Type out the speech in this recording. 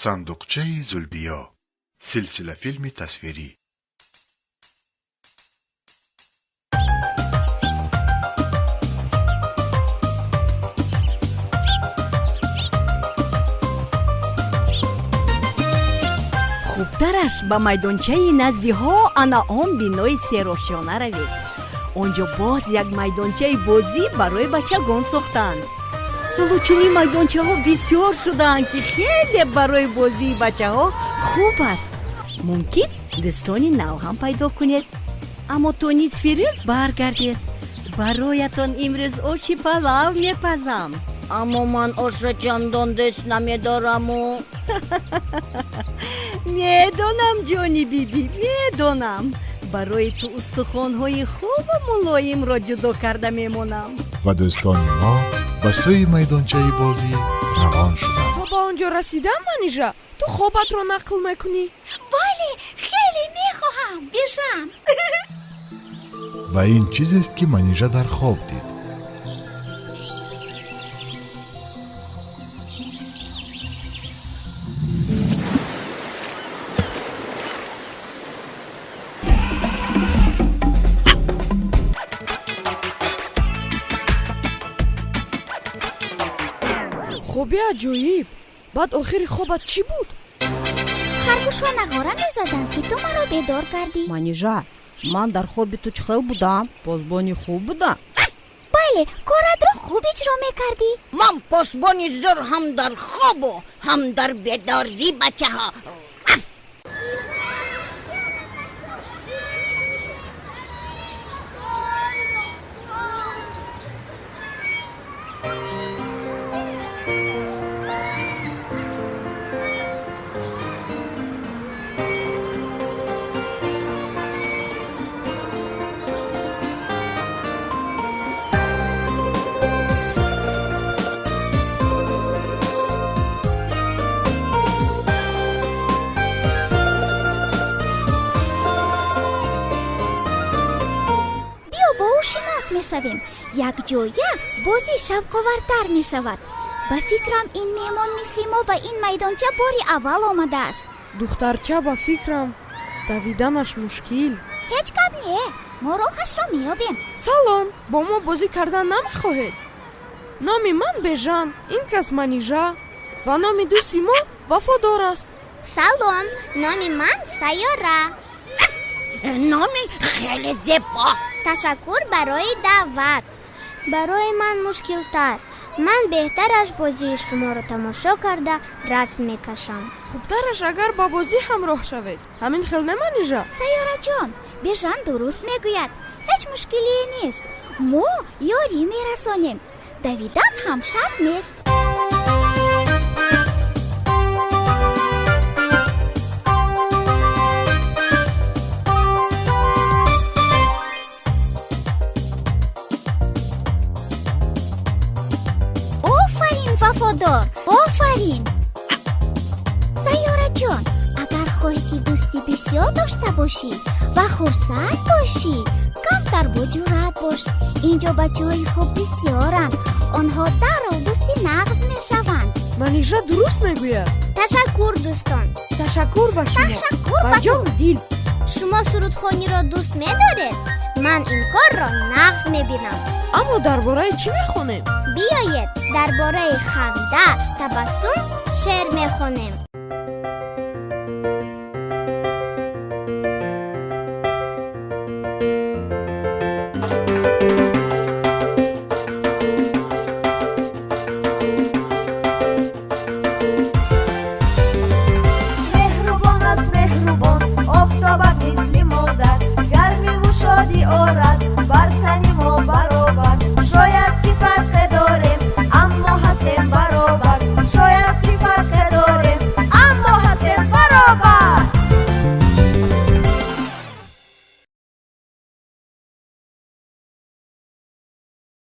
Сандуқчаи Зулбиё, силсилафилми тасвирӣ. Хубтараш ба майдончаи наздиҳо, ана он бинои серошёна равед. Он ҷо боз як майдончаи бозӣ барои бачагон сохтанд. Ҳоло чунин майдончаҳо бисёр шудаанд, ки хеле барои бозии бачаҳо хуб аст. Мумкин, дӯстони нав ҳам пайдо кунед. Аммо то нисфи рӯз баргардед. Бароятон имрӯз оши палав мепазам. Аммо ман ошро чандон дӯст намедораму. Медонам, ҷони бибӣ, медонам. Барои ту устухонҳои хубу мулоимро ҷудо карда мемонам. Ва дӯстони мо ба сӯи майдончаи бозӣ равон шуданд. То ба он ҷо расидан, Манижа, ту хобатро нақл мекунӣ? Бале, хеле мехоҳам, Бежан. Ва ин чизест, ки Манижа дар хоб дид. Хоби аҷоиб! Баъд охири хобат чӣ буд? Харгӯшҳо нағора мезаданд, ки ту маро бедор кардӣ. Манижа, ман дар хоби ту чӣ хел будам? Посбони хуб будам? Бале, коратро хуб иҷро мекардӣ. Ман посбони зӯр ҳам дар хобу ҳам дар бедорӣ, бачаҳо. Биё, бо ӯ шинос мешавем. Якҷоя бозӣ шавқовартар мешавад. Ба фикрам, ин меҳмон мисли мо ба ин майдонча бори аввал омадааст. Духтарча, ба фикрам, давиданаш мушкил. Ҳеҷ гап не, мо роҳашро меёбем. Салом, бо мо бозӣ кардан намехоҳед? Номи ман Бежан, ин кас Манижа ва номи дӯсти мо Вафодор аст. Салом, номи ман Сайёра. Номи хеле зебо. Ташаккур барои даъват. Барои ман мушкилтар. Ман беҳтараш бозии шуморо тамошо карда, расм мекашам. Хубтараш, агар ба бозӣ ҳамроҳ шавед. Ҳамин хел не, Манижа? Сайёраҷон, Бежан дуруст мегӯяд. Ҳеҷ мушкилие нест, мо ёрӣ мерасонем. Давидан ҳам шарт нест. Офарин, Вафодор, офарин! Сайёраҷон, агар хоҳӣ, ки дӯсти бисёр дошта бошӣ ва хурсанд бошӣ, камтар боҷуръат бош. Инҷо бачаҳои хуб бисёранд, онҳо дарров дӯсти нағз мешаванд. Манижа дуруст мегӯяд. Ташаккур, дӯстон. Ташаккур ба шумо. Ташаккур ба ба ту. ҷону дил. Шумо сурудхониро дӯст медоред? Ман ин корро нағз мебинам. Аммо дар бораи чӣ мехонем? Биёед, дар бораи ханда, табассум шеър мехонем.